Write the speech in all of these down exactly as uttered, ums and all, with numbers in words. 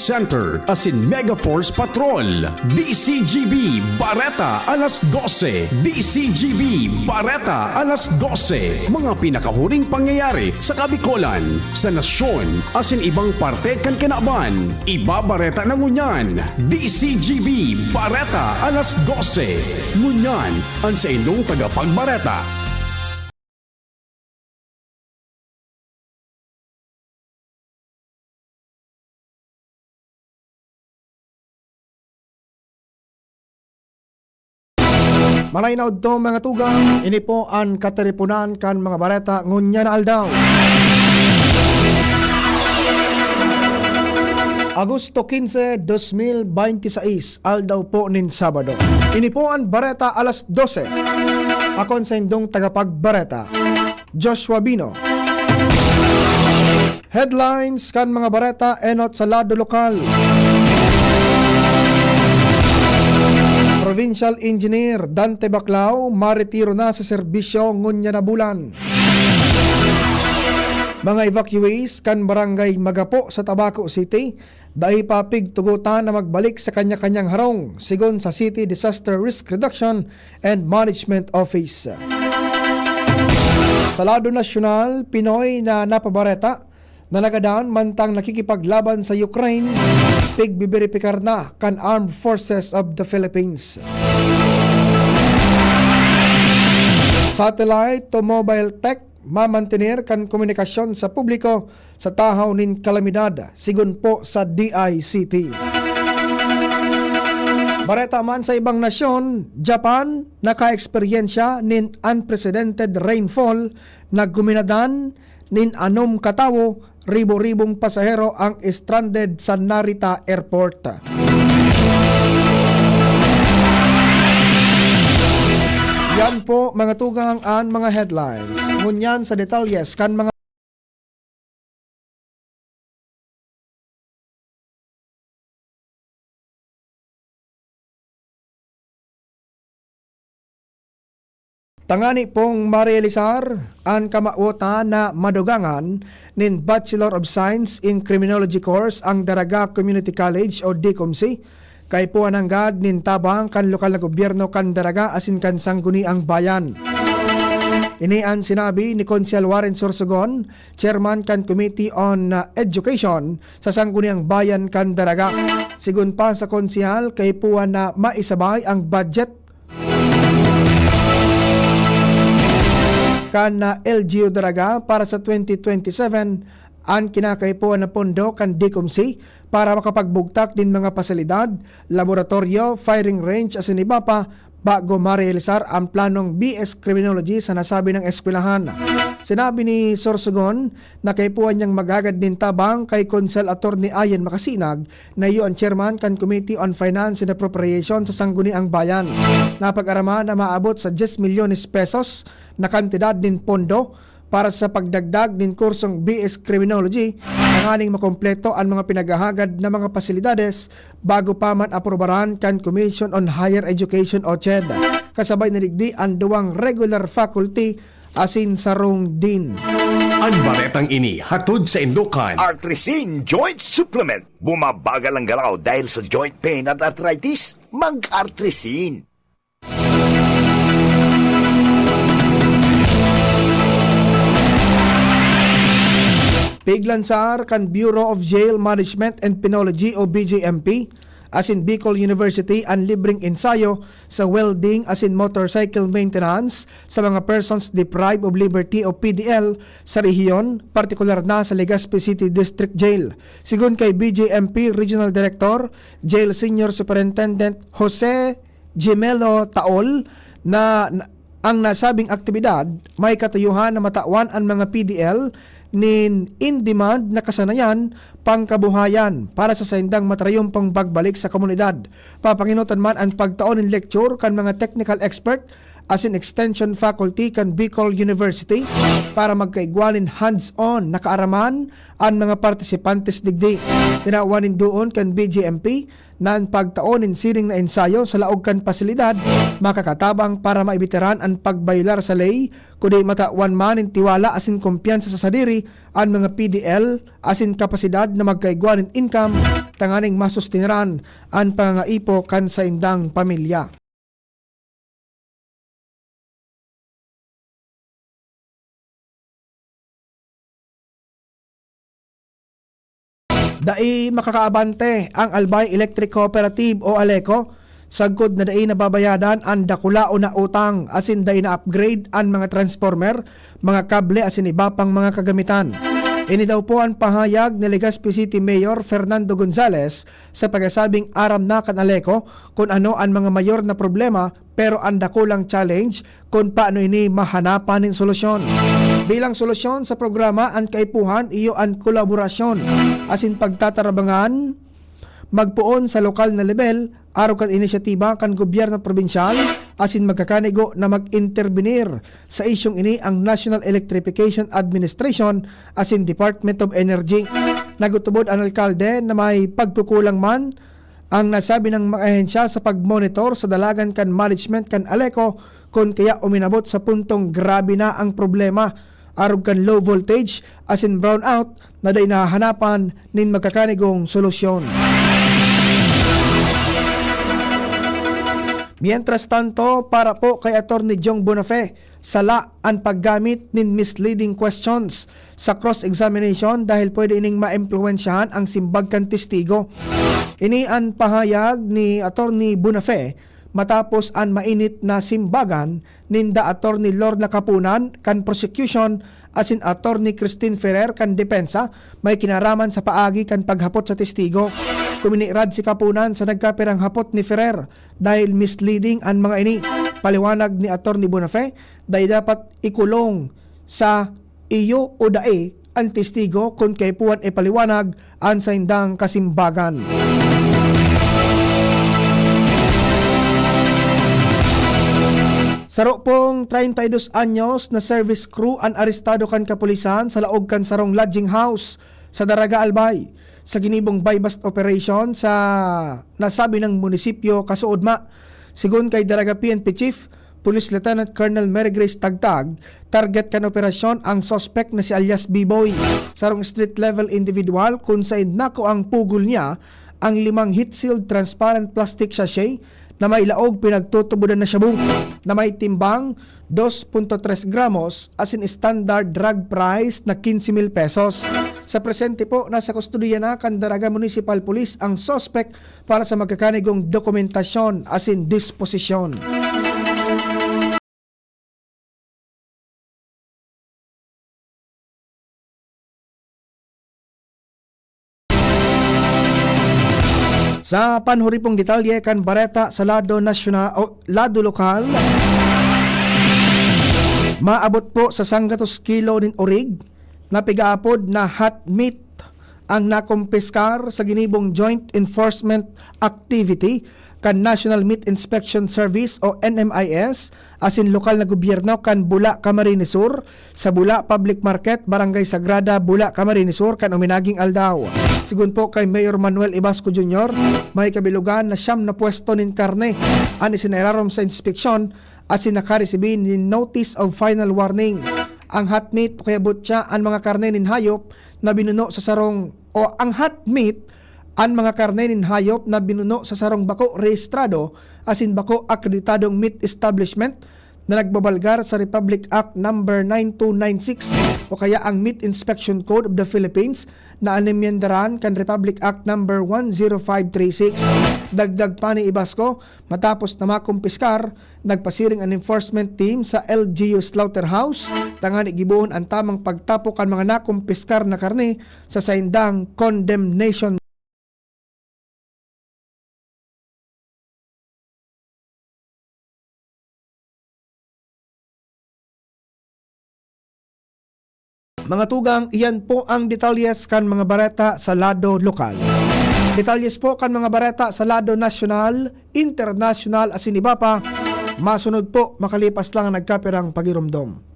Center asin Mega Force Patrol. D C G B Bareta alas dose. D C G B Bareta alas dose. Mga pinakahuring pangyayari sa Kabikolan, sa nasyon, asin ibang parte kan kinaban. Ibabareta na ngunyan. D C G B Bareta alas dose. Ngunyan, an saindong tagapagbareta. Maray na udto, mga tugang, ini po an katiriponan kan mga bareta ngunyan na aldaw. Agosto quince, dos mil beinti sais, aldaw po nin Sabado. Ini po an Bareta alas dose. Akon saindong tagapagbareta, Joshua Bino. Headlines kan mga bareta enot sa lado lokal. Provincial Engineer Dante Baclao maretiro na sa serbisyo ngunyan na bulan. Mga evacuees kan Barangay Magapo sa Tabaco City dai pa pigtugotan na magbalik sa kanya-kanyang harong, sigon sa City Disaster Risk Reduction and Management Office. Sa lado nasyonal, Pinoy na napabareta na nagadan mantang nakikipaglaban sa Ukraine, pigbiberipikar na kan Armed Forces of the Philippines. Satellite to mobile tech, mamantener kan komunikasyon sa publiko sa tahaw nin kalamidad, sigon po sa D I C T. Bareta man sa ibang nasyon, Japan nakaeksperyensya nin unprecedented rainfall na guminadan nin anom katawo, ribo-ribong pasahero ang stranded sa Narita Airport. Yan po, mga tugang, an mga headlines. Ngunyan sa detalyes kan mga Tangani pong marealisar an kamawotan na madugangan nin Bachelor of Science in Criminology course ang Daraga Community College o DCOMC, kaipuhan nanggad nin tabang kan lokal na gobyerno kan Daraga asin kan Sangguniang Bayan. Ini an sinabi ni Konsehal Warren Sorsogon, Chairman kan Committee on, uh, Education sa Sangguniang Bayan kan Daraga. Sigon pa sa konsehal, kaipuhan na maisabay ang budget kan, uh, L G U Daraga para sa twenty twenty-seven an kinakaipuhan na pondo kan DCOMC para makapagbugtak nin mga pasilidad, laboratoryo, firing range asin iba pa, bago marealisar ang planong B S Criminology sa nasabing eskwelahan. Sinabi ni Sorsogon na kaipuhan niyang maghagad nin tabang kay Konsehal Attorney Ian Macasinag na iyo an chairman kan Committee on Finance and Appropriation sa Sangguniang Bayan. Napag-araman na maabot sa diyes milyones pesos na kantidad nin pondo para sa pagdagdag nin kursong B S Criminology, tanganing makompleto an mga pinaghahagad na mga pasilidades bago pa man aprubaran kan Commission on Higher Education o CHED. Kasabay na digdi an duwang regular faculty asin sarong dean. An baretang ini hatod saindo kan Artrisin Joint Supplement. Bumabagal ang galaw dahil sa joint pain at arthritis? Mag-Artrisin. Piglansar kan Bureau of Jail Management and Penology o B J M P asin Bicol University an libreng ensayo sa welding asin motorcycle maintenance sa mga persons deprived of liberty o P D L sa rehiyon, partikular na sa Legazpi City District Jail. Sigon kay B J M P Regional Director, Jail Senior Superintendent Jose Gemelo Taol na, na ang nasabing aktibidad may katuyohan na matawan an mga P D L nin in-demand na kasanayan pangkabuhayan para sa saindang matrayumpong pagbalik sa komunidad. Papangenotan man an pagtao nin lecture kan mga technical expert asin Extension Faculty kan Bicol University para magkaigwa nin hands-on na kaaraman an mga partisipantes digdi. Tinawan nin duon kan B J M P na an pagtao nin siring na ensayo sa laog kan pasilidad makakatabang para maibitaran an pagbayolar sa ley, kundi matawan man nin tiwala asin kumpiyansa sa sadiri an mga P D L asin kapasidad na magkaigwa nin income tanganing masustenaran an pangangaipo kan saindang pamilya. Dai makakaabante ang Albay Electric Cooperative o ALECO, sagkod na dai nababayadan an dakulaon na utang asin dai na-upgrade an mga transformer, mga kable asin iba pang mga kagamitan. Ini daw po an pahayag ni Legazpi City Mayor Fernando Gonzales sa pagsasabing aram na kan ALECO kun ano an mga mayor na problema, pero an dakulang challenge kun paano ini mahanapan nin solusyon. Bilang solusyon sa programa, an kaipuhan iyo an kolaborasyon asin pagtatarabangan magpoon sa lokal na lebel, arog kan inisyatiba kan gobyerno probinsyal, asin magkakanigo na mag-interbenir sa isyong ini ang National Electrification Administration asin Department of Energy. Nagtubod an alkalde na may pagkukulang man ang nasabi nang mga ahensya sa pagmonitor sa dalagan kan management kan ALECO, kun kaya uminabot sa puntong grabe na ang problema, arog kan low voltage asin brownout na dai nahahanapan nin magkakanigong solusyon. Mientras tanto, para po kay Attorney Jong Bonafe, sala an paggamit nin misleading questions sa cross-examination dahil pwede ining maimpluwensyahan ang simbag kan testigo. Ini an pahayag ni Attorney Bonafe matapos an mainit na simbagan ninda Attorney Lorna Kapunan kan prosecution asin Attorney Christine Ferrer kan depensa may kinaraman sa paagi kan paghapot sa testigo. Kuminirad si Kapunan sa nagkapirang hapot ni Ferrer dahil misleading an mga ini. Paliwanag ni Attorney Bonafe, dai dapat ikulong sa iyo o dai an testigo kun kaipuhan ipaliwanag an saindang kasimbagan. Saro pong treinta y dos anyos na service crew an arestado kan kapulisan sa laog kan sarong lodging house sa Daraga, Albay, sa ginibong buy-bust operation sa nasabi nang munisipyo kasuodma. Sigon kay Daraga P N P Chief, Police Lieutenant Colonel Mary Grace Tagtag, target kan operasyon ang suspek na si alias B-Boy, sarong street-level individual kun sain nakuang pugol niya ang limang heat-sealed transparent plastic sachet na may laog pinagtutubodan na shabu na may timbang dos punto tres gramos asin standard drug price na quince mil pesos. Sa presente po, nasa kustodiya na kan Daraga Municipal Police ang suspek para sa magkakanigong dokumentasyon asin disposisyon. Sa panhuripong detalye kan bareta sa lado nasyonal o lado lokal, maabot po sa sanggatos kilo nin orig na pigaapod na hot meat ang nakumpiskar sa ginibong Joint Enforcement Activity kan National Meat Inspection Service o N M I S asin lokal na gobyerno kan Bula, Camarines Sur, sa Bula Public Market, Barangay Sagrada, Bula, Camarines Sur, kan uminaging aldaw. Sigon po kay Mayor Manuel Ibasco Junior, may kabilogan na siyam na pwesto nin karne an isinararom sa inspeksyon asin nakaresibi nin notice of final warning. Ang hot meat o kaya butya an mga karne nin hayop na binuno sa sarong o ang hot meat an mga karne nin hayop na binuno sa sarong bako rehistrado asin bako akreditadong meat establishment na nagbabalgar sa Republic Act Number nine two nine six o kaya ang Meat Inspection Code of the Philippines na animyendaran kan Republic Act Number one zero five three six. Dagdag pa ni Ibasco, matapos na makumpiskar, nagpasiring an enforcement team sa L G U slaughterhouse tanganing gibohon an tamang pagtapok kan mga nakumpiskar na karne sa saindang condemnation. Mga tugang, iyan po ang detalyes kan mga bareta sa lado lokal. Detalyes po kan mga bareta sa lado nasyonal, internasyonal asin iba pa. Masunod po, makalipas lang ang nagkapirang pagiromdom.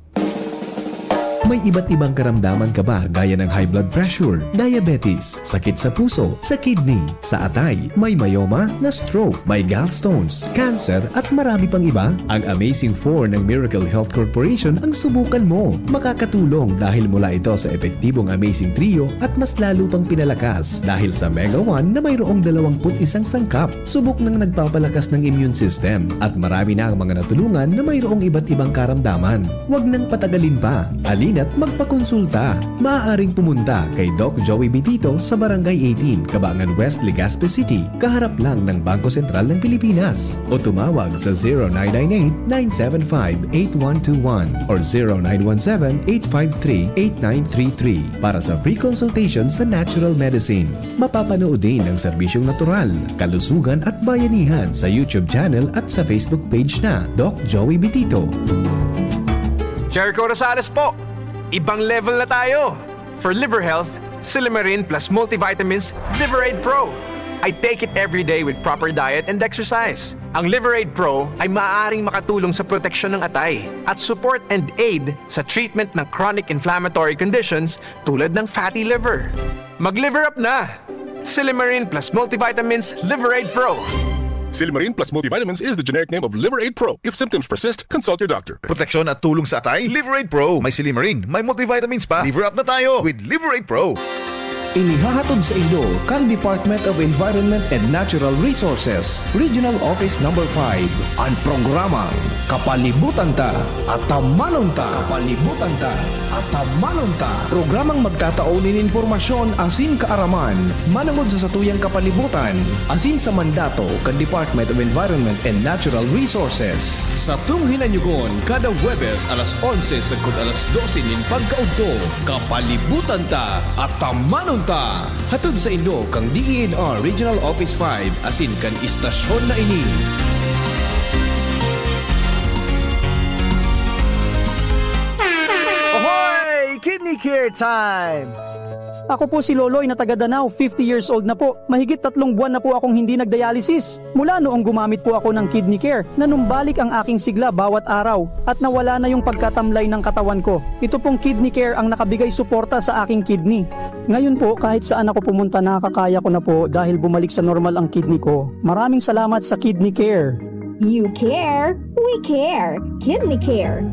May iba't ibang karamdaman ka ba, gaya ng high blood pressure, diabetes, sakit sa puso, sa kidney, sa atay, may myoma, na-stroke, may gallstones, cancer, at marami pang iba? Ang Amazing four ng Miracle Health Corporation ang subukan mo. Makakatulong dahil mula ito sa epektibong Amazing Trio at mas lalo pang pinalakas dahil sa Mega one na mayroong dalawampu't isang sangkap. Subok nang nagpapalakas ng immune system at marami na ang mga natulungan na mayroong iba't ibang karamdaman. Huwag nang patagalin pa. Halina't magpakonsulta. Maaaring pumunta kay Doc Joey Bitito sa Barangay eighteen, Cabangan West, Legazpi City, kaharap lang ng Bangko Sentral ng Pilipinas. O tumawag sa zero nine nine eight, nine seven five, eight one two one or zero nine one seven, eight five three, eight nine three three para sa free consultation sa natural medicine. Mapapanood din ang serbisyong natural, kalusugan at bayanihan sa YouTube channel at sa Facebook page na Doc Joey Bitito. Jericho Rosales po! Ibang level na tayo! For liver health, Silymarin plus multivitamins Liverade Pro. I take it every day with proper diet and exercise. Ang Liverade Pro ay maaaring makatulong sa proteksyon ng atay at support and aid sa treatment ng chronic inflammatory conditions tulad ng fatty liver. Mag-liver up na! Silymarin plus multivitamins Liverade Pro. Silymarin plus multivitamins is the generic name of Liverade Pro. If symptoms persist, consult your doctor. Proteksyon at tulong sa atay, Liverade Pro. May silymarin, may multivitamins pa. Liver up na tayo with Liverade Pro. Inihahatod sa inyo kan Department of Environment and Natural Resources, Regional Office Number five, an programang Kapalibutan Ta, Atamanon Ta. Kapalibutan Ta, Atamanon Ta. Programang magtatao nin impormasyon asin kaaraman manongod sa satuyang kapalibutan asin sa mandato kan Department of Environment and Natural Resources. Satong hinanyugon kada Huwebes alas onse sagkod alas dose nin pagkaudto. Kapalibutan Ta, Atamanon Ta. Hatod sa inyo kan D E N R Regional Office five asin kan istasyon na ini. Ahoy! Kidney Care Time! Ako po si Loloy na taga Danao, fifty years old na po. Mahigit tatlong buwan na po akong hindi nagdialysis. Mula noong gumamit po ako ng Kidney Care, nanumbalik ang aking sigla bawat araw at nawala na yung pagkatamlay ng katawan ko. Ito pong Kidney Care ang nakabigay suporta sa aking kidney. Ngayon po, kahit saan ako pumunta, nakakaya ko na po dahil bumalik sa normal ang kidney ko. Maraming salamat sa Kidney Care. You care, we care. Kidney Care.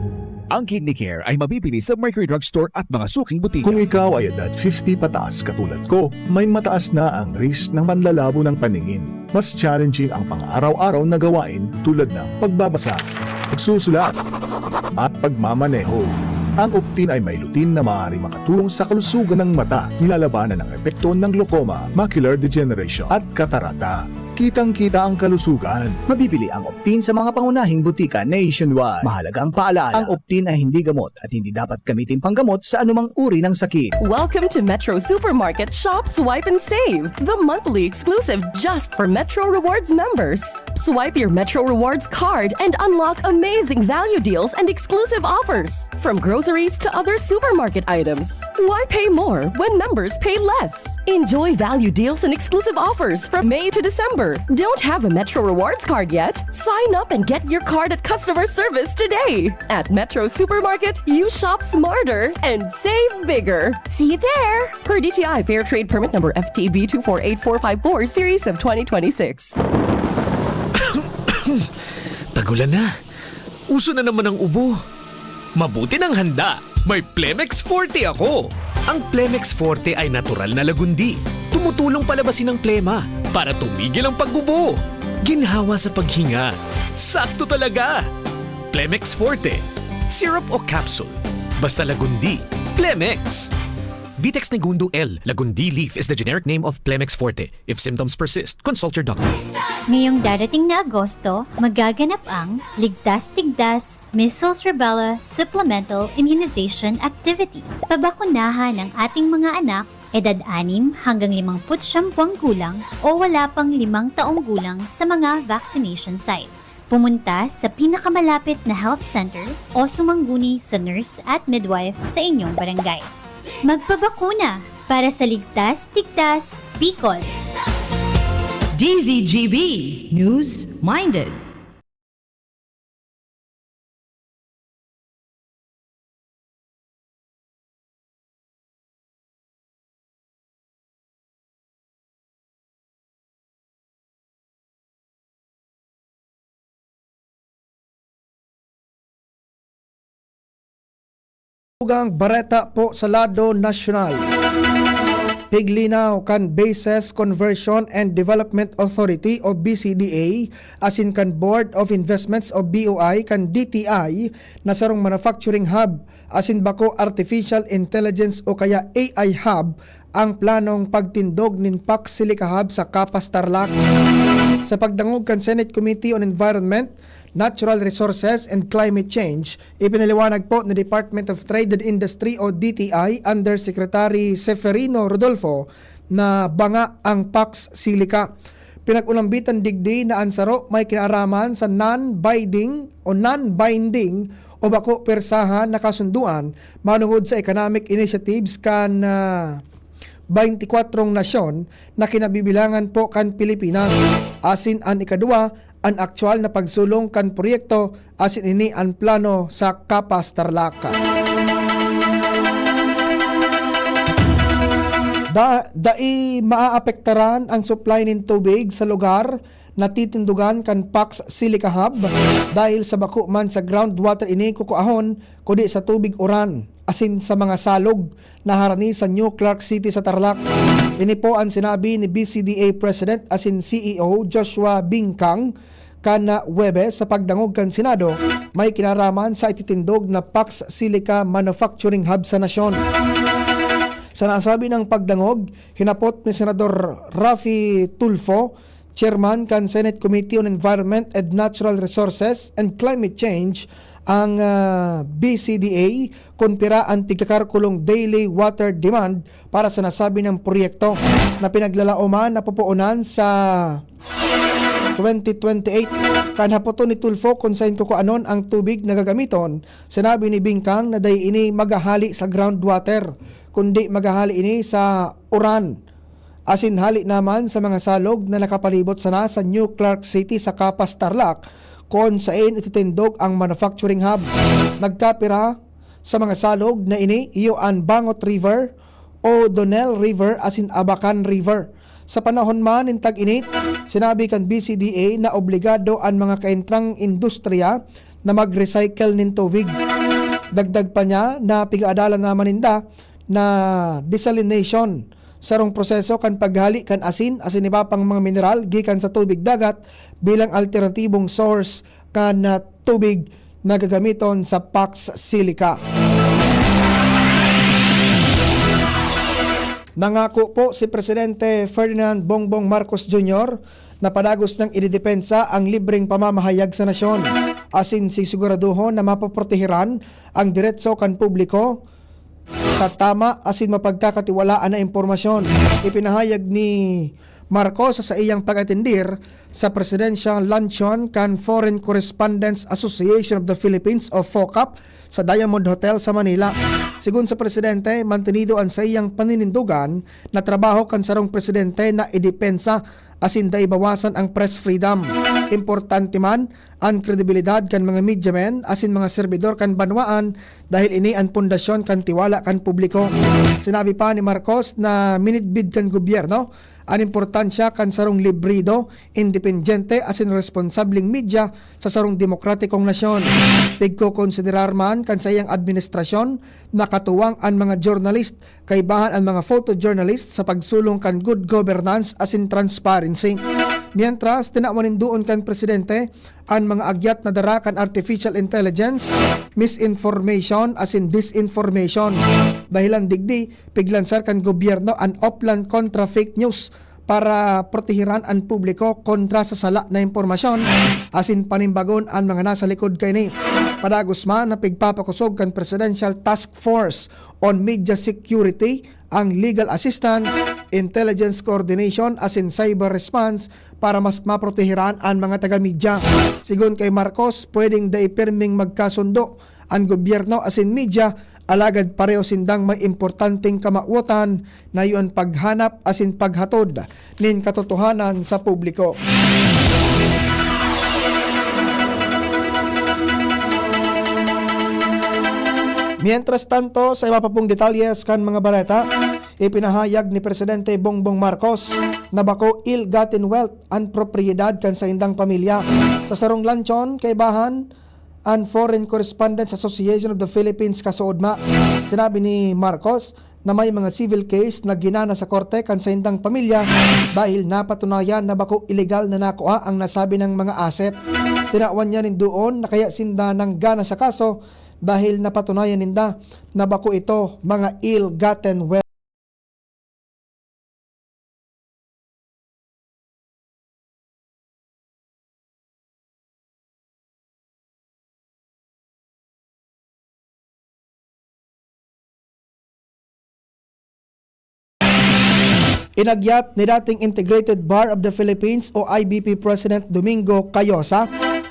Ang Kidney Care ay mabibili sa Mercury Drug Store at mga suking butika. Kung ikaw ay edad fifty pataas katulad ko, may mataas na ang risk ng panlalabo ng paningin. Mas challenging ang pang-araw-araw na gawain tulad ng pagbabasa, pagsusulat, at pagmamaneho. Ang Optin ay may lutein na maaaring makatulong sa kalusugan ng mata, nilalabanan ang epekto ng glaucoma, macular degeneration, at katarata. Kitang-kita ang kalusugan. Mabibili ang Optin sa mga pangunahing butika nationwide. Mahalagang paalala, ang Optin ay hindi gamot at hindi dapat gamitin panggamot sa anumang uri ng sakit. Welcome to Metro Supermarket Shop, Swipe and Save, the monthly exclusive just for Metro Rewards members. Swipe your Metro Rewards card and unlock amazing value deals and exclusive offers, from groceries to other supermarket items. Why pay more when members pay less? Enjoy value deals and exclusive offers from May to December. Don't have a Metro Rewards card yet? Sign up and get your card at customer service today. At Metro Supermarket, you shop smarter and save bigger. See you there! Per D T I Fair Trade Permit Number F T B two four eight four five four, Series of twenty twenty-six. Tagulan na. Uso na naman ang ubo. Mabuti nang handa. May Plemex Forte ako. Ang Plemex Forte ay natural na lagundi. Tumutulong palabasin ang plema para tumigil ang pag-ubo. Ginhawa sa paghinga. Sakto talaga. Plemex Forte. Syrup o capsule. Basta lagundi. Plemex. Vitex Negundo L. Lagundi leaf is the generic name of Plemex Forte. If symptoms persist, consult your doctor. Ngayong darating na Agosto, magaganap ang Ligtas Tigdas Measles Rubella Supplemental Immunization Activity. Pabakunahan ang ating mga anak, edad anim hanggang limampu't siyam buwang gulang o wala pang limang taong gulang sa mga vaccination sites. Pumunta sa pinakamalapit na health center o sumangguni sa nurse at midwife sa inyong barangay. Magpabakuna para sa Ligtas Tigdas Bicol. D Z G B News Minded. Dugang bareta po sa lado nasyonal. Piglinaw kan Bases Conversion and Development Authority o B C D A asin kan Board of Investments o B O I kan D T I na sarong manufacturing hub asin bako artificial intelligence o kaya A I hub ang planong pagtindog nin Pax Silica Hub sa Capas, Tarlac. Sa pagdangog kan Senate Committee on Environment, Natural Resources and Climate Change, ipinaliwanag po ni Department of Trade and Industry o D T I Undersecretary Seferino Rodolfo na banga ang Pax Silica. Pinag-ulambitan digdi na an saro may kinaaraman sa non-binding o non-binding o bako pwersahan na kasunduan manongod sa economic initiatives kan, ah, baynti kwatro nasyon na kinabibilangan po kan Pilipinas. Asin an ikaduwa, an aktual na pagsulong kan proyekto asin ini an plano sa Capas, Tarlac. Da-, dai maaapektaran ang supply nin tubig sa lugar na titindogan kan Pax Silica Hub dahil sa bako man sa groundwater ini kukuahon, kundi sa tubig uran asin sa mga salog na harani sa New Clark City sa Tarlac. Ini po ang sinabi ni B C D A President asin C E O Joshua Bingkang kan Huwebes sa pagdangog kan Senado may kinaraman sa ititindog na Pax Silica Manufacturing Hub sa nasyon. Sa nasabi ng pagdangog, hinapot ni Senador Raffy Tulfo, chairman kan Senate Committee on Environment and Natural Resources and Climate Change, ang, ah, B C D A, kun pira an pigkakarkulong daily water demand para sa nasabi niyang proyekto na pinaglalaoman na pupuonan sa twenty twenty-eight. Kan hapoton ni Tulfo kun saen kukuanon ang tubig na gagamiton, sinabi ni Bingkang na dai ini maghahali sa groundwater, kundi maghahali ini sa uran. Asin hali naman sa mga salog na nakapalibot sana sa New Clark City sa Capas, Tarlac, kun saen ititindog ang manufacturing hub. Nagkapira sa mga salog na ini iyo an Bangot River, O'Donnell River asin Abacan River. Sa panahon man nin tag-init, sinabi kan B C D A na obligado an mga kaentrang industriya na mag-recycle nin tubig. Dagdag pa niya na pig-aadalan naman ninda na desalination, sarong proseso kan paghali kan asin asin iba pang mga mineral gikan sa tubig dagat bilang alternatibong source kan, ah, tubig na gagamiton sa Pax Silica. Nangako po si Presidente Ferdinand Bongbong Marcos Junior na padagos niyang ididepensa ang libreng pamamahayag sa nasyon, asin sisiguraduhon na mapoprotehiran ang diretso kan publiko sa tama asin mapagkakatiwalaan na impormasyon. Ipinahayag ni Marcos sa saiyang pag-atendir sa Presidential Luncheon kan Foreign Correspondents Association of the Philippines o FOCAP sa Diamond Hotel sa Manila. Sigon sa presidente, mantenido an saiyang paninindogan na trabaho kan sarong presidente na idepensa asin dai bawasan ang press freedom. Importante man an kredibilidad kan mga media men asin mga serbidor kan banwaan, dahil ini an pundasyon kan tiwala kan publiko. Sinabi pa ni Marcos na minidbid kan gobyerno an importansya kan sarong librido, independente asin responsableng media sa sarong demokratikong nasyon. Pigkokonsiderar man kan saiyang administrasyon na katuwang an mga journalist, kaibahan an mga photojournalist sa pagsulong kan good governance asin transparency. Mientras, tinawan nin duon kan presidente an mga agyat na dara kan artificial intelligence, misinformation asin disinformation. Dahilan digdi, piglansar kan gobyerno an Oplan kontra fake news para protehiran an publiko kontra sa sala na impormasyon asin panimbagon an mga nasa likod kaini. Padagos man na pigpapakosog kan Presidential Task Force on Media Security ang legal assistance, intelligence coordination asin cyber response para mas maprotehiran an mga taga-media. Sigon kay Marcos, pwedeng dai pirming magkasundo an gobyerno asin media, alagad pareho sindang may importanteng kamawotan na iyo an paghanap asin paghatod nin katotohanan sa publiko. Mientras tanto, sa iba pa pong detalye kan mga bareta, ipinahayag ni Presidente Bongbong Marcos na bako ill-gotten wealth an propiedad kan saindang pamilya. Sa sarong lantyon, kaibahan, an Foreign Correspondents Association of the Philippines kasuodma. Sinabi ni Marcos na may mga civil case na ginana sa korte kan saindang pamilya dahil napatunayan na bako ilegal na nakuha ang nasabi niyang mga asset. Tinawan niya nin duon na kaya sinda nanggana sa kaso dahil napatunayan ninda na bako ito mga ill-gotten wealth. Inagyat ni dating Integrated Bar of the Philippines o I B P President Domingo Cayosa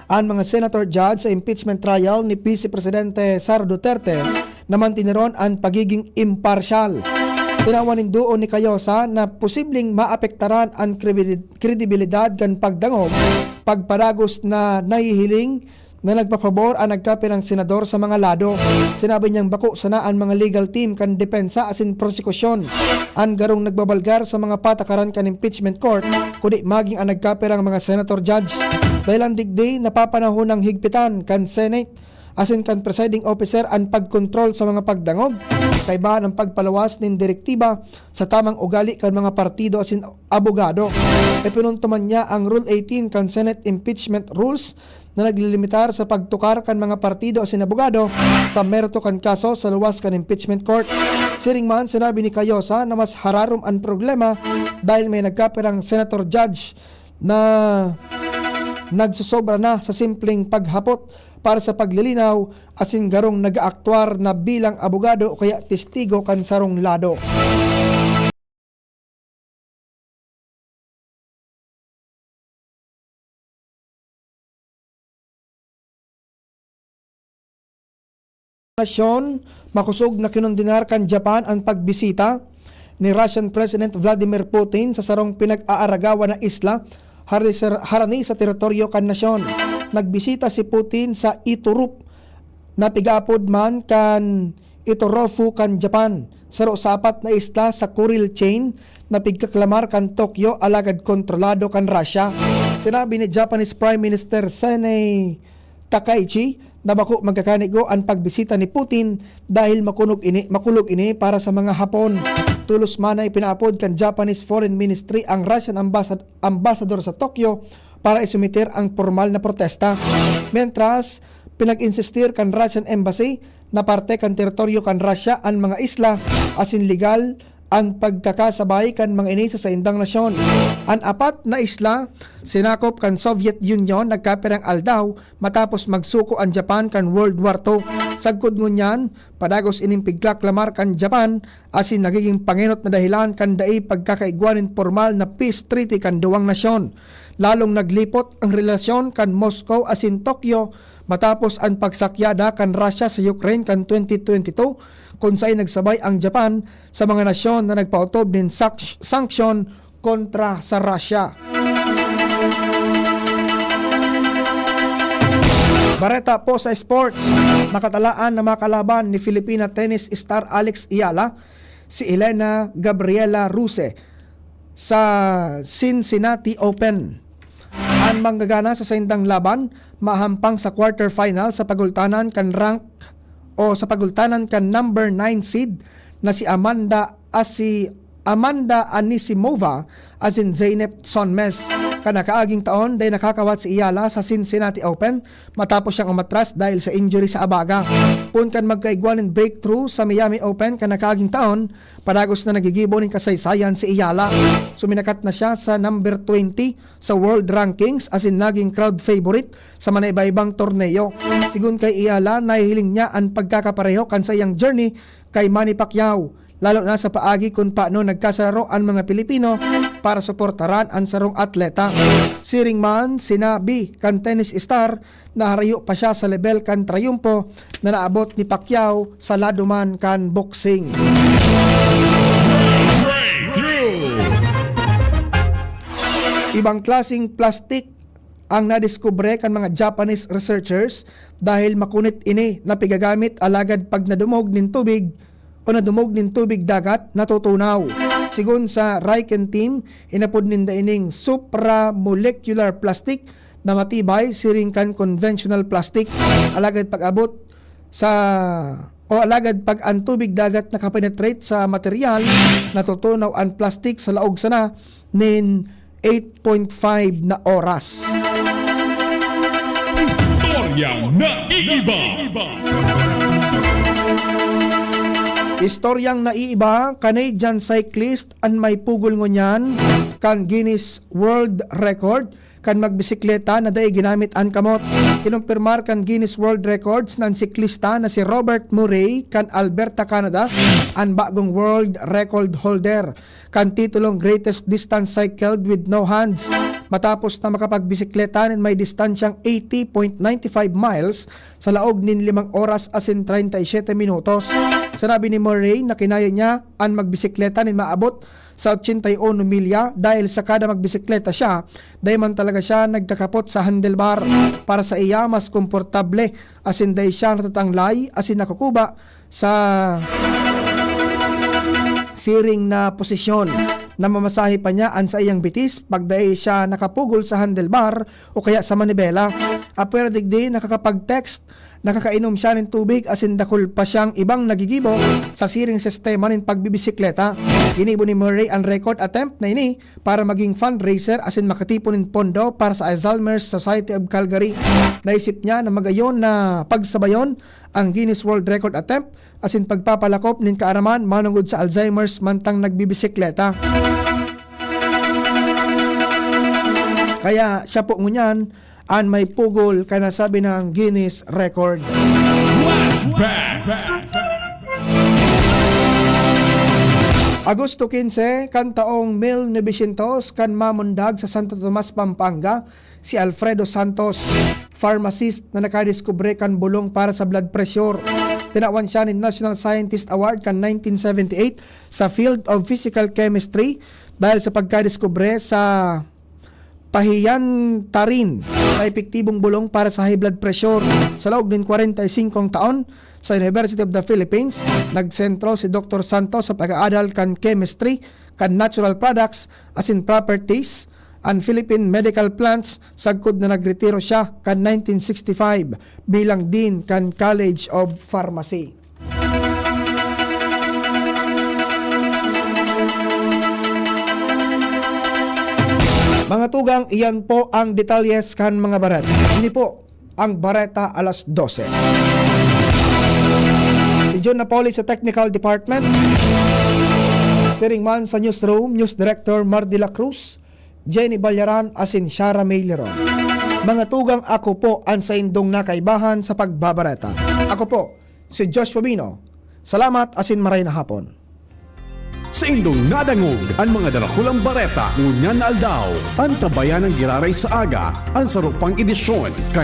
an mga senator judge sa impeachment trial ni Vice Presidente Sara Duterte na mantiniron an pagiging imparsyal. Tinawan nin duon ni Cayosa na posibleng maapektaran an kredi-, kredibilidad kan pagdangog, pagpadagos na nahihiling na nagpapabor an nagkapirang senador sa mga lado. Sinabi niyang bako sana an mga legal team kan depensa asin prosekusyon an garong nagbabalgar sa mga patakaran kan impeachment court, kundi maging an nagkapirang mga senator judge. Dahilan digdi, napapanahon nang higpitan kan Senate asin kan presiding officer an pagkontrol sa mga pagdangog, kaibahan ang pagpaluwas nin direktiba sa tamang ugali kan mga partido asin abogado. Ipinuntuman niya ang Rule eighteen kan Senate Impeachment Rules na naglilimitar sa pagtukar kan mga partido asin abogado sa merito kan kaso sa luwas kan impeachment court. Siring man, sinabi ni Cayosa na mas hararom an problema dahil may nagkapirang senator judge na nagsosobra na sa simpleng paghapot para sa paglilinaw asin garong nag-aaktwar na bilang abogado o kaya testigo kan sarong lado. Nasyon, makosog na kinondenar kan Japan an pagbisita ni Russian President Vladimir Putin sa sarong pinag-aaragawan na isla hari sa, harani sa teritoryo kan nasyon. Nagbisita si Putin sa Iturup, na pig-aapod man kan Itorofu kan Japan, saro sa apat na isla sa Kuril Chain na pigkaklamar kan Tokyo alagad kontrolado kan Russia. Sinabi ni Japanese Prime Minister Sanae Takaichi na bako magkakanigo an pagbisita ni Putin dahil makunog ini, makulog ini para sa mga Hapon. Tolos man na ipinaapod kan Japanese Foreign Ministry ang Russian ambasad-, ambasador sa Tokyo para isumiter ang pormal na protesta. Mientras, pinag-insistir kan Russian Embassy na parte kan teritoryo kan Russia an mga isla asin legal an pagkakasabay kan mga ini sa saindang nasyon. An apat na isla, sinakop kan Soviet Union, nagkapirang aldaw matapos magsuko an Japan kan World War Two. Sagkod ngunyan, padagos ining pigkaklamar kan Japan asin nagiging pangenot na dahelan kan dai pagkakaigwa nin pormal na peace treaty kan duwang nasyon. Lalong naglipot ang relasyon kan Moscow asin Tokyo matapos an pagsakyada kan Russia sa Ukraine kan twenty twenty-two, kun saen nagsabay ang Japan sa mga nasyon na nagpaotob nin sak-, sanksyon kontra sa Russia. Bareta po sa sports, nakatalaan na makalaban ni Filipina tennis star Alex Eala si Elena Gabriela Ruse sa Cincinnati Open. An manggagana sa saindang laban mahampang sa quarterfinal sa pagultanan kan rank o sa pagultanan kan number nine seed na si Amanda Asi-, Amanda Anisimova asin Zeynep Sonmez. Kan nakaaging taon, dai nakakawat si Eala sa Cincinnati Open matapos siyang umatras dahil sa injury sa abaga. Poon kan magkaigwa nin breakthrough sa Miami Open kan nakaaging taon, padagos na nagigibo nin kasaysayan si Eala. Suminakat na siya sa number twenty sa world rankings asin naging crowd favorite sa manaiba-ibang torneo. Sigon kay Eala, nahihiling niya an pagkakapareho kan saiyang journey kay Manny Pacquiao, lalo na sa paagi kun paano nagkasararo an mga Pilipino para suportaran an sarong atleta. Siring man, sinabi kan tennis star na harayo pa siya sa lebel kan trayumpo na naabot ni Pacquiao sa lado man kan boxing. Ibang klaseng plastik ang nadiskubre kan mga Japanese researchers dahil makunit ini na pigagamit, alagad pag nadumog nin tubig o nadumog nin tubig dagat, natutunaw. Sigon sa Riken team, inapod ninda ining supramolecular plastic na matibay siring kan conventional plastic. Alagad pag-abot sa, o alagad pag ang tubig dagat nakapenetrate sa material, natutunaw an plastic sa laog sana nin eight point five na oras. Istoryang naiiba. Istoryang naiiba, Canadian cyclist an may pugol ngunyan kan Guinness World Record kan magbisikleta na dai ginamit an kamot. Kinumpirmar kan Guinness World Records na an siklista na si Robert Murray kan Alberta, Canada, an bagong world record holder kan titulong Greatest Distance Cycled with No Hands, matapos na makapagbisikleta nin may distansyang eighty point nine five miles sa laog nin limang oras asin treinta y siete minutos. Sinabi ni Murray na kinaya niya an magbisikleta nin maabot sa ochenta y uno milya dahil sa kada magbisikleta siya, dai man talaga siya nagkakapot sa handlebar. Para sa iya, mas komportable asin dai siya natatanglay asin nakukuba sa siring na posisyon. Namamasahe pa niya an saiyang bitis pag dai siya nakapugol sa handlebar o kaya sa manibela. Apwera digdi, nakakapag-text, nakakainom siya nin tubig asin dakul pa siyang ibang nagigibo sa siring sistema nin pagbibisikleta. Ginibo ni Murray an record attempt na ini para magin fundraiser asin makatipon nin pondo para sa Alzheimer's Society of Calgary. Naisip niya na magayon na pagsabayon ang Guinness World Record attempt asin pagpapalakop nin kaaraman manongod sa Alzheimer's mantang nagbibisikleta. Kaya siya po ngunyan an may pugol kan nasabing Guinness Record. Flashback. Agosto quince kan taong mil novecientos, kan mamundag sa Santo Tomas, Pampanga, si Alfredo Santos, pharmacist na nakadiskubre kan bulong para sa blood pressure. Tinawan siya nin National Scientist Award kan nineteen seventy-eight sa field of physical chemistry dahil sa pagkadiskubre sa pahiyantarin na epektibong bulong para sa high blood pressure. Sa laog nin kwarenta y singkong taon, sa University of the Philippines, nagsentro si Doktor Santos sa pag-aadal kan chemistry, kan natural products asin properties an Philippine medical plants, sagkod na nagretiro siya kan nineteen sixty-five bilang Dean kan College of Pharmacy. Mga tugang, iyan po ang detalyes kan mga bareta. Ini po ang Bareta Alas Dose. Si Jun Napoli sa Technical Department. Siring man sa Newsroom, News Director Mar de la Cruz, Jenny Ballaran asin Shara May Leron. Mga tugang, ako po an saindong nakaibahan sa pagbabareta. Ako po si Joshua Bino. Salamat asin maray na hapon. Saindong nadangog an mga darakulang bareta ngunyan na aldaw. Antabayan an giraray sa aga, an saro pang edisyon kan